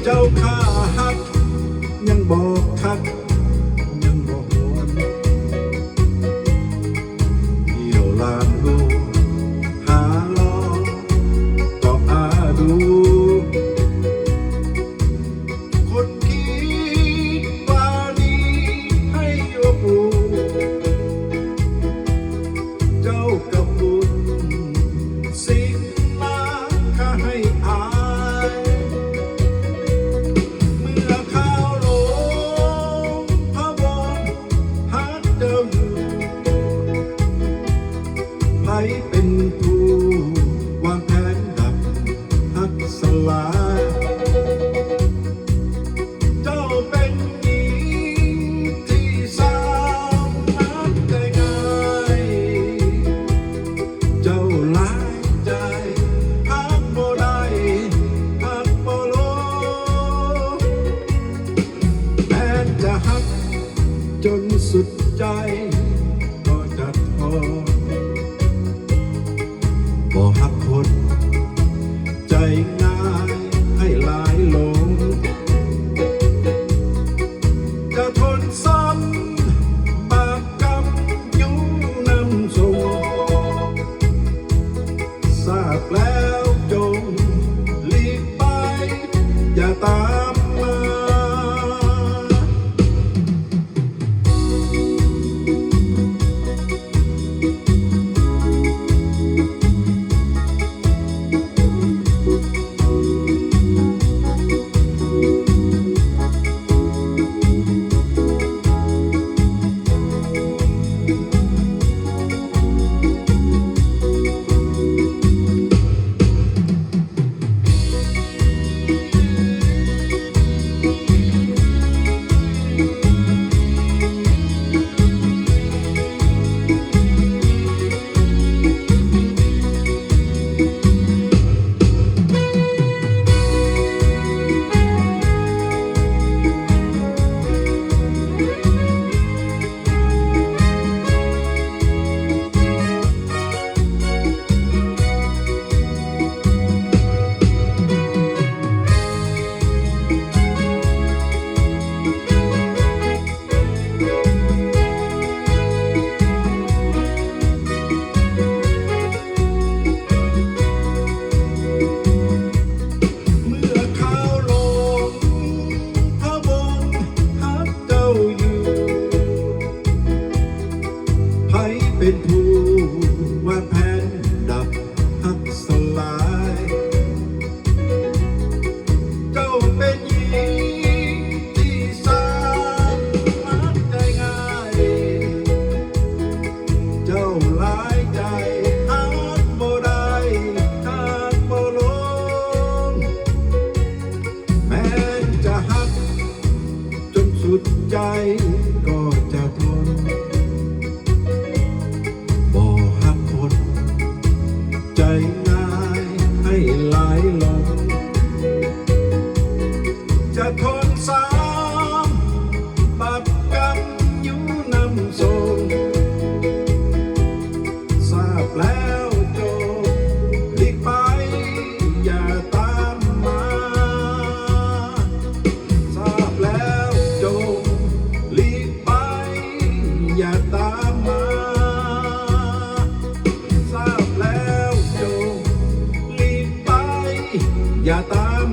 ເຈົ້າຂ້າຮັກ ຍັງບໍ່ຄັກ ຍັງບໍ່ຫວນ ດຽວລາມໂລ ຫາລໍ ກໍອາດູ ຄົນຄິດວ່າດີໃຫ້ອວບອູ ເຈົ້າກະປຸນ ສິນມາຄະໃຫ້ອາຍ ເມື່ອຂ່າວລົງພະວົງ ຫາກເຈົ້າຢູ່ ໃຜເປັນຜູ້ວາງແຜນດັບຮັກສລາຍ? ເຈົ້າເປັນຍິງທີ່ສາມາດໄດ້ງ່າຍ ເຈົ້າຫຼາຍໃຈ ຮັກບໍ່ໄດ້ ຮັກບໍ່ລົງ ແມ່ນຈະຮັກຈົນສຸດໃຈກໍຈະທໍ ບໍ່ຮັກຄົນໃຈງ່າຍໃຫ້ຫຼາຍຫຼົງ ຈະທົນຊ້ຳບາບກຳຢູ່ນຳສົງ ຊາບແລ້ວຈົ່ງຫຼີກໄປ ຢ່າຕາມມາ. ເມື່ອຂ່າວລົງພະວົງຮັກເຈົ້າຢູ່ ໃຜເປັນຜູ້ວາງແຜນດັບຮັກສລາຍ? ເຈົ້າເປັນຍິງທີ່ສາມາດໄດ້ງ່າຍ ເຈົ້າຫຼາຍໃຈ ຮັກບໍ່ໄດ້ ຮັກບໍ່ລົງ ແມ່ນຈະຮັກຈົນສຸດໃຈກໍຈະທົນ ບໍ່ຮັກຄົນໃຈງ່າຍໃຫ້ຫຼາຍຫຼົງ ຈະທົນຊ້ຳບາບກຳຢູ່ນຳສົງ ຊາບແລ້ວຈົ່ງຫຼີກໄປ ຢ່າຕາມມາ ຊາບແລ້ວຈົ່ງຫຼີກໄປ ຢ່າຕາມມາ ຊາບແລ້ວຈົ່ງຫຼີກໄປ ຢ່າຕາມ